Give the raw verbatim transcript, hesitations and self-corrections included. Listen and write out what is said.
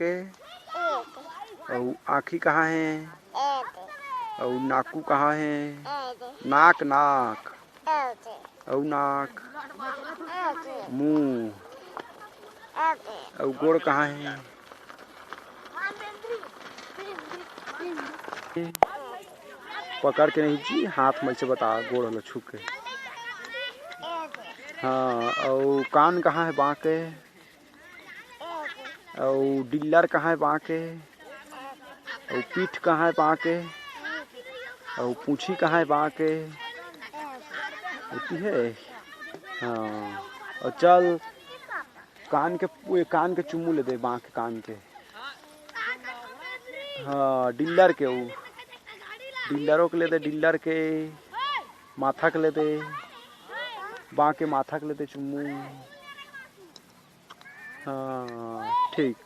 के? अउ आँखी कहाँ हे? अउ नाकू कहाँ हे? नाक, नाक। अउ नाक। मुँह। अउ गोड़ कहाँ हे? पकड़ के नहीं जी, हाथ में से बता, गोड़ ल छू के। हाँ, अउ कान कहाँ हे बाँके? अउ डिल्लर कहाँ हे बाँके? अउ पीठ कहाँ हे बाँके? अउ पूँछी कहाँ हे बाँके? एती हे। हाँ, अउ चल, कान के, कान के चुम्मू ले दे, बाँके कान के। हाँ, डिल्लर के उ, डिल्लरो के ले दे, डिल्लर के, माथा के ले दे, बाँके माथा के ले दे चुम्मू। हाँ, ठीक।